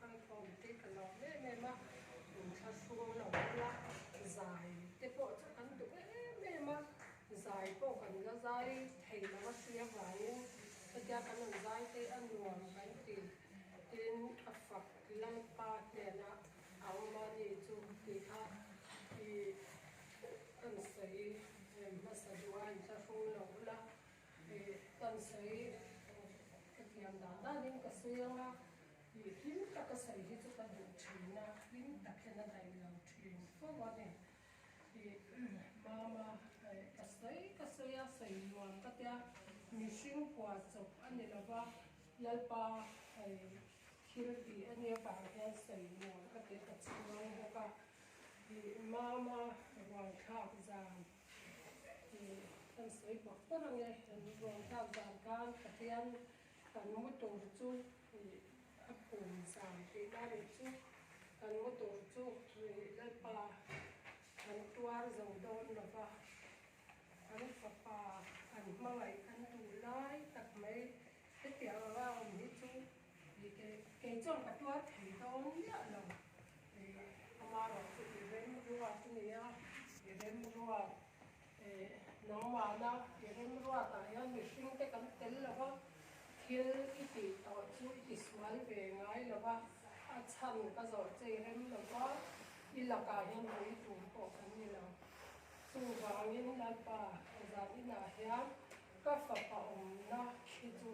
kal khawm te ka lawm em em a, inthlahrung lo ula zai te pawh chu kan duh em em a, zai pawh kan la zai thei lo a si avangin hetia kan rawn zai te a nuam kan ti tin a fak Lalpa hnena a awm a ni chu tih kha i kan sawi hmasa duh a inthlahrung lo ula. Kan sawi ka thiam dan danin ka sawi ang a, ih hlim taka sawi hi chu ka duh thin a, hlim tak hian a daih lo thin fo a ni. Ih mama ka sawi ka sawi a, sawi nuam ka tia, mihring pua chawp a ni lo va, Lalpa thil tih a nia vang hian sawi nuam ka tia ka chhuang bawk a, ih mama ruang thlak zan. Kan sawi bawk bawk ang e, kan ruang thlak dan khan Pathian kan mu tur chu a phum zan tihna nih chu kan mu tur chu Lalpa kan tuar zo dawn lo va, kan fapa kan hmangaih kan duh lai tak mai hetiang anga awm hi chu kei chuan ka tuar thei dawn miah lo. Amaherawh chu i remruat a ni a, i remruat nangmahna i remruatah hian mihring te kan tel lo va, thil i tih tawh chu i tisual ve ngai lo va, a chhan ka zawh che i rem lo va, i lakah hian ui tur pawh kan ni lo. Chuvangin Lalpa zan inah hian ka fapa awmna hi chu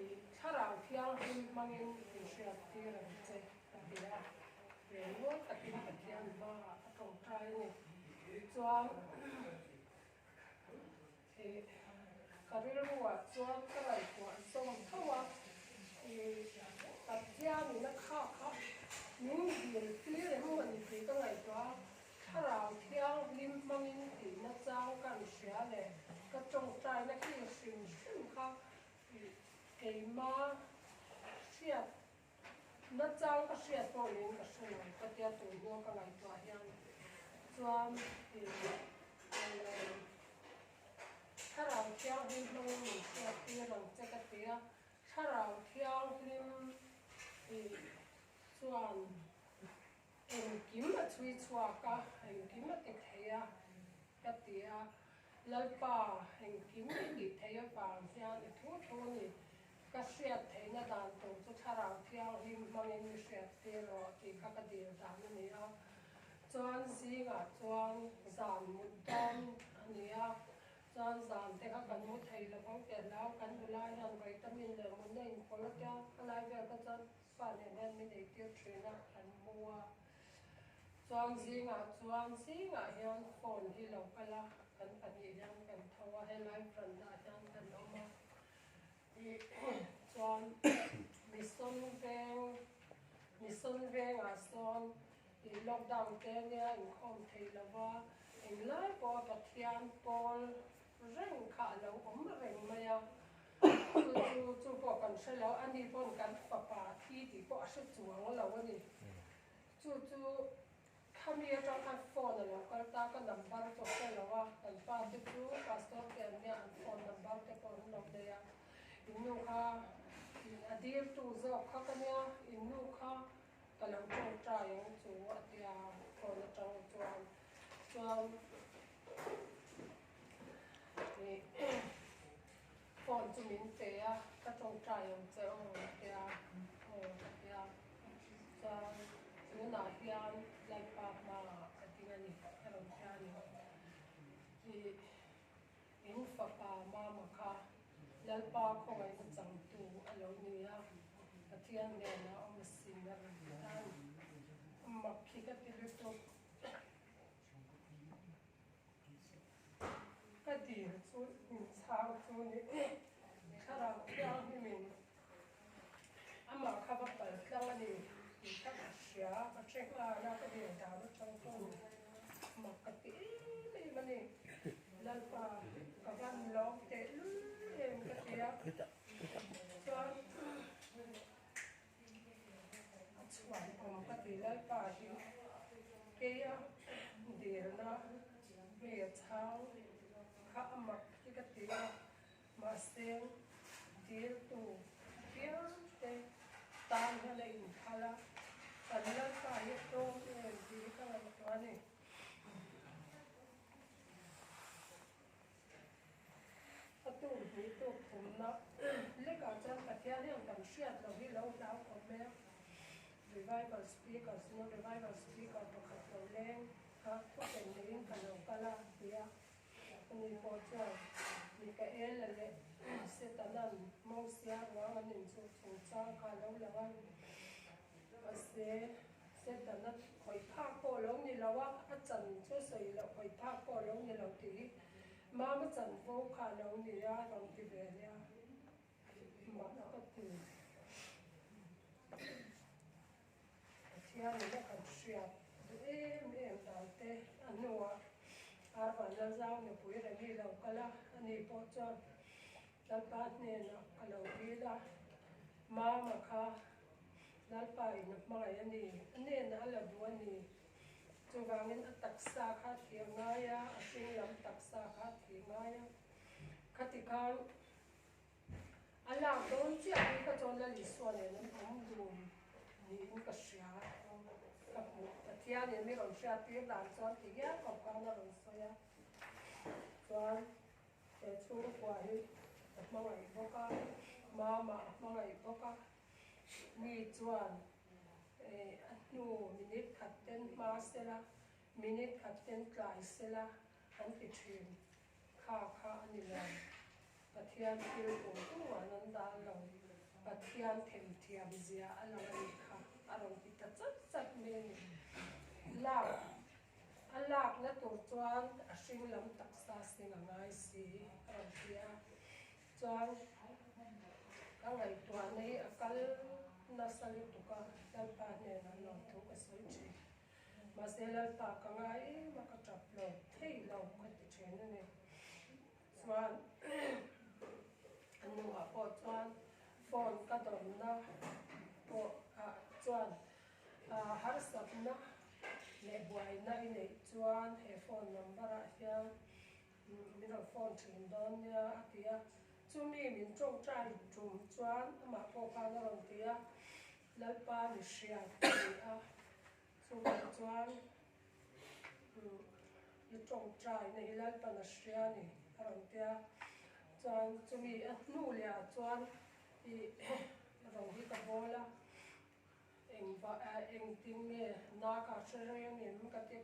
i thlarau thianghlim hmangin inhriattir ang che. Ka ti a, ve nual takin Pathian hmaah ka tawngtai a ni. Chuan ih ka rilruah chuan ka ngaihtuah zawm tho a, ih Pathianin a khak a, min dil tir em maw ni tih ka ngaihtuah a, Thlarau Thianghlim hmangin tihna chang ka an hria leh ka tawngtaina khi hrim hrim kha ih keima hriat Nachang ka hriat pawh niin ka hre lo, ka tia tun hnu ka ngaihtuah hian chuan Thlarau Thianghlim hmangin min hriat tir ang che ka ti a, Thlarau Thianghlim chuan engkim a chhui chhuak a, engkim a ti thei a ka ti a, Lalpa engkim i tih theih avang hian i thu thu a ni. Ka hriat theihna dan tur chu Thlarau Thianghlim hmangin mi hriat tir rawh tih kha ka dil dan a ni a. Chuan zingah chuan zan mut dawn a ni a, chuan zan te kha kan mu thei lo vang teh hlau, kan nula hian vitamin leh mutna inpawlh a tia, a lai vel kha chuan pa nen hian min eitir thin a, kan mu a. Chuan zingah chuan zingah hian phone hi lo kal a, kan pahnih hian kan tho a, helai veranda hian kan awm a. Chuan Mission veng Mission vengah sawn ih lockdown te nia inkhawm thei lova englai pawha Pathian pawl reng kha a lo awm reng mai a, chu chu chu pawh kan hre lo, ani pawn kan fapa thi tih pawh a hre chuang lo a ni. Chu chu Khami atang khan phone a lo kal ta, ka number chu a hre lo a, kan pa te chu pastor te an nia an phone number te pawh an lo nei a, in nu kha a dil tu zawk kha ka nia, in nu kha ka lo tawngtai ang chu a tia phone atang chuan, chuan ih phone chu min pe a, ka tawngtai ang che aw a tia, aw ka tia. Chuan tunah hian Lalpa hmaah ka ding a ni, a rawn ti a ni. Ih, in fapa Mama kha Lalpa khawngaihna changtu a lo ni a, Pathian hnenah awm asin a rawn ti ta a ni. Mak hi ka ti lutuk. Ka dil chu inchhang chu ni Thlarau Thianghlimin Amah kha va pal tlang a ni tih kha ka hria, ka hre nghal a, ka dil dan atang chuan mak ka ti em em a ni. Lalpa ka van lawm teh lul em ka ti a, chuan a chhuan awm ka ti Lalpa hi keia dilna mi a chhang kha a mak hi ka ti a. Mahse, diltu apiangte tan hian a inphal a. a ni. A tuk hnih tuk thumna lekah chuan Pathian hian kan hriat loh hi lo hlau khawp mai a. Revival Speaker chu Revival Speaker pakhat lo leng kha thupen neiin ka lo kal a ti a. Ani pawh chuan Mikaela leh Setanan Mosia ruang an inchuh chungchang kha a lo lang a. Mahse, Setana khawih phak pawh lo ni lo a, a chan chu sawi loh khawih phak pawh lo ni lo tih hi Mama chanvo kha a lo ni a rawn ti ve leh a, mak ka ti. Pathianin a kan hriat duh em em dan te a hnuah Arvan Lalzau nupui Remi lo kal a, ani pawh chuan Lalpa hnenah ka lo dil a, Mama kha Lalpa in a hmangaih a ni, a hnenah a la duh a ni. Chuvangin a taksa kha a thih a ngai a, a hring lam taksa kha a thih a ngai a. Khati khan a lak dawn chiah hi ka chuan Lal Isua nen an awm dun niin ka hria. Ka hmuh Pathianin mi rawn hriattir dan chuan ti hial khawp khan a rawn sawi a. Chuan He chhungkua hi a hmangaih bawk a, Mama a hmangaih bawk a, mi chuan a hnu minute khat ten hma sela, minute khat ten tlai sela an ti thin. Kha kha a ni lo. Pathian thil tum tumah an dal lo. Pathian themthiam zia a lang a nih kha a rawn ti ta chat chat mai a ni. Lak A lakna tur chuan a hring lam taksa seng a ngai si a rawn ti a, chuan ka ngaihtuahna hi a kal nasa lutuk a, Lalpa hnenah lawmthu ka sawi thin. Mahse Lalpa ka ngai em a, ka tap lo thei lo ka ti thin a ni. Chuan a nuah pawh chuan phone ka dawnna pawh ah chuan Harsatna leh buaina i neih chuan he phone number ah hian min rawn phone thin dawn nia a ti a, chumi min tawngtai tum chuan amah pawh khan a rawn ti a, Lalpa mi hriat a ni a, chuvang chuan i tawngtai na hi Lalpan a hria a ni a rawn ti a, chuan chumi a hnu leh ah chuan i rawng hi ka bawl a. Engvah engtin nge na ka hre reng em ka ti.